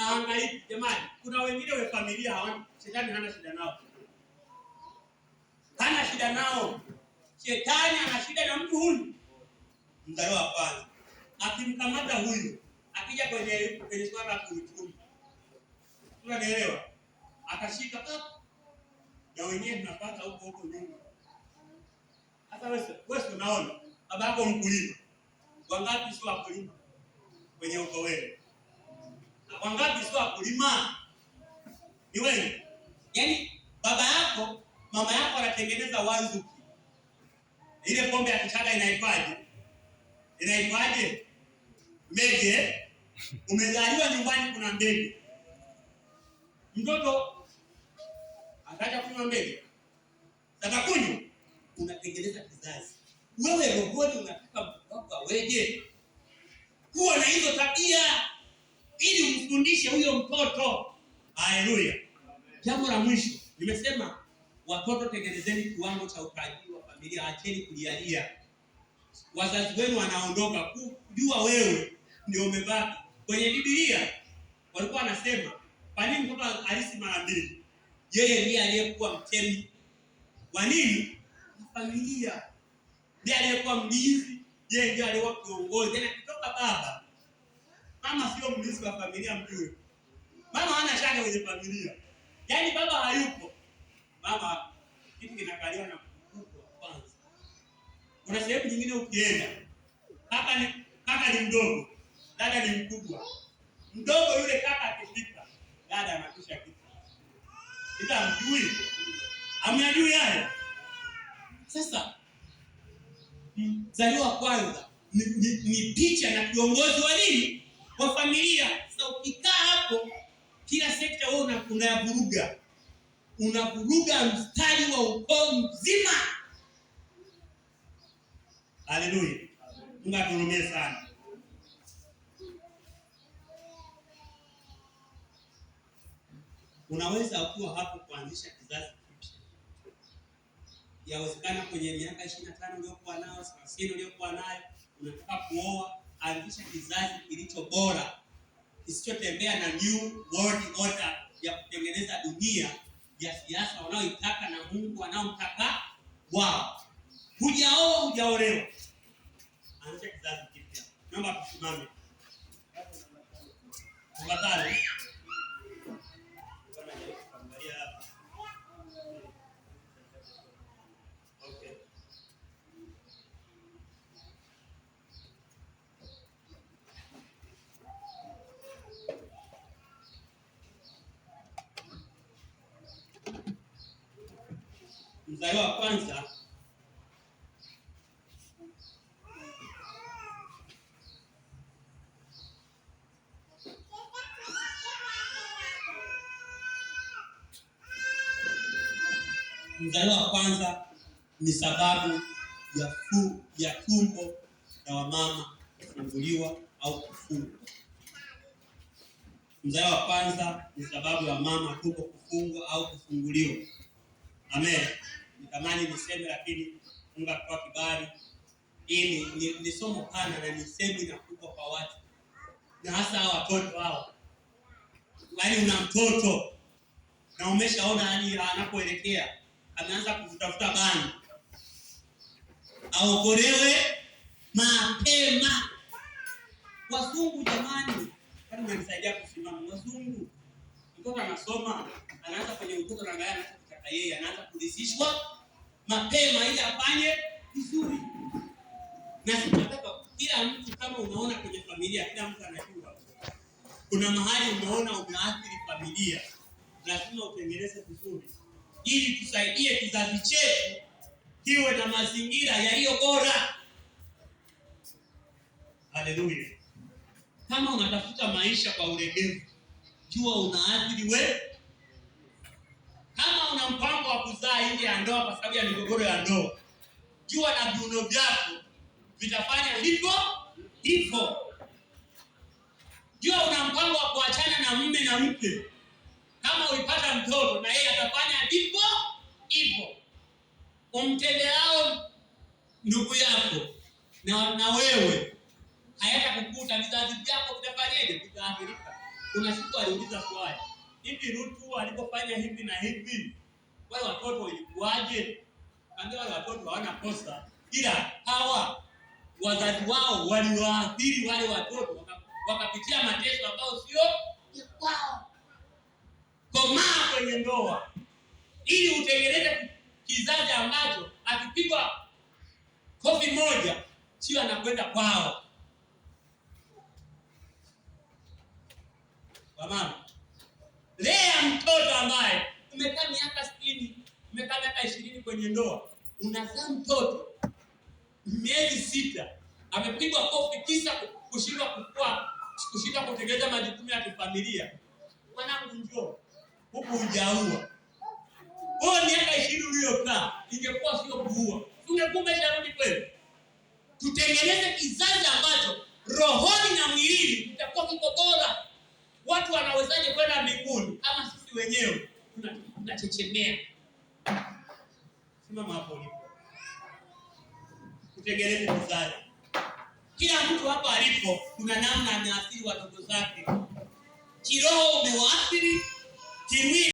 Haangaiki jamani. Kuna wengine wa familia hawana, shetani hana shida nao, hana shida nao. Shetani ana shida na mtu huyu mzaliwa wa kwanza. Akimkamata huyu, akija kwenye swala la kiuchumi, unanielewa, akashika na wenyewe tunapata huko huko nyuma. Sasa wewe unaona baba yako mkulima, wangapi sio wakulima kwenye ukoo wenu? Wangapi sio wakulima? Ni wengi. Yaani baba yako mama yako anatengeneza wanzuki, ile pombe ya Kichaga inaitwaje? Inaitwaje? Mbege. Umezaliwa nyumbani kuna mbege, mtoto ataacha kunywa mbege? Atakunywa. Unatengeneza kizazi. Wewe rohoni unataka mtoto wako aweje? Kuwa na hizo tabia ili umfundishe huyo mtoto. Haleluya. Jambo la mwisho nimesema, watoto tengenezeni kiwango cha utajiri wa familia, acheni kulialia. Wazazi wenu wanaondoka, kujua wewe ndio umebaki. Kwenye Biblia walikuwa wanasema, kwa nini mtoto alisi mara mbili? Yeye ndiye aliyekuwa mtemi wa nini? Wa familia. Ndiye aliyekuwa mlinzi, yeye ndiye aliyekuwa kiongozi. Yaani akitoka baba, mama sio mlinzi wa familia, mjue. Mama hana shaka kwenye familia. Yaani baba hayupo, mama kitu kinakaliwa na mkubwa kwanza. Kuna sehemu nyingine ukienda, kaka ni mdogo, dada ni mkubwa. Mdogo yule kaka akifika, dada anapisha kitu. Ila mjui. Amjui haya. Sasa mzaliwa kwanza ni picha na kiongozi wa nini? Wa familia. Sasa ukikaa hapo kila sekta wewe unavuruga. Unavuruga mstari wa ukoo mzima. Haleluya. Mungu atuhurumie sana. Unaweza kuwa hapo kuanzisha kizazi kipya. Yawezekana kwenye miaka 25 uliyokuwa nayo, 30 uliyokuwa nayo, unataka kuoa, anzisha kizazi kilicho bora, kisichotembea na new world order ya kutengeneza dunia ya siasa wanaoitaka na Mungu wanaomtaka wao. Hujaoa, hujaolewa, anzisha kizazi kipya. Naomba tusimame. Tafadhali. Mzaliwa wa kwanza ni sababu ya tumbo la wamama kufunguliwa au kufungwa. Mzaliwa wa kwanza ni sababu ya mama tumbo kufungwa au kufunguliwa. Amen. Nitamani niseme lakini Mungu atupa kibali. Hii ni somo pana na ni semina kubwa kwa watu. Na hasa hawa watoto hao. Yaani una mtoto na umeshaona yani anapoelekea ameanza kuvutafuta bangi. Aokolewe mapema. Wazungu jamani, kwani mnanisaidia kusimama? Wazungu, mtoto anasoma, anaanza kwenye utoto na anaanza kutaka yeye, anaanza kuridhishwa mapema ili afanye vizuri. Na tunataka kila mtu, kama unaona kwenye familia kila mtu anajua kuna mahali umeona umeathiri familia, lazima utengeneze vizuri ili tusaidie kizazi chetu kiwe na mazingira yaliyo bora. Haleluya. Kama unatafuta maisha kwa ulegevu, jua unaathiri wewe. Kama una mpango wa kuzaa nje ya ndoa kwa sababu ya migogoro ya ndoa, jua na viuno vyako vitafanya hivyo hivyo. Jua una mpango wa kuachana na mume na mke, kama ulipata mtoto na yeye atafanya hivyo hivyo. Umtendeao ndugu yako na wewe hayatakukuta, vizazi vyako vitafanyaje? Vitaathirika. Kuna siku aliuliza swali, hivi Rutu alipofanya hivi na hivi, wale watoto ilikuwaje? Kaambia wale watoto hawana kosa, ila hawa wazazi wao waliwaathiri wale watoto wakapitia mateso ambayo sio ya kwao. Komaa kwenye ndoa ili utengeneze kizazi ambacho akipigwa kofi moja sio anakwenda kwao. Wamama, lea mtoto ambaye umekaa miaka 60, umekaa miaka 20 kwenye ndoa, unazaa mtoto miezi 6 amepigwa kofi kisa kushindwa kukua, kushindwa kutekeleza majukumu ya kifamilia. Mwanangu njoo huku, hujaua wewe. Miaka 20 uliyokaa ingekuwa sio kuua, ungekuwa umesharudi kweli. Tutengeneze kizazi ambacho rohoni na mwilini kitakuwa kiko bora. Watu wanawezaje kwenda mbinguni kama sisi wenyewe tunachechemea? Simama hapo ulipo, tutengeneze kizazi. Kila mtu hapa alipo kuna namna ameathiri watoto zake. Kiroho umewaathiri, kimwili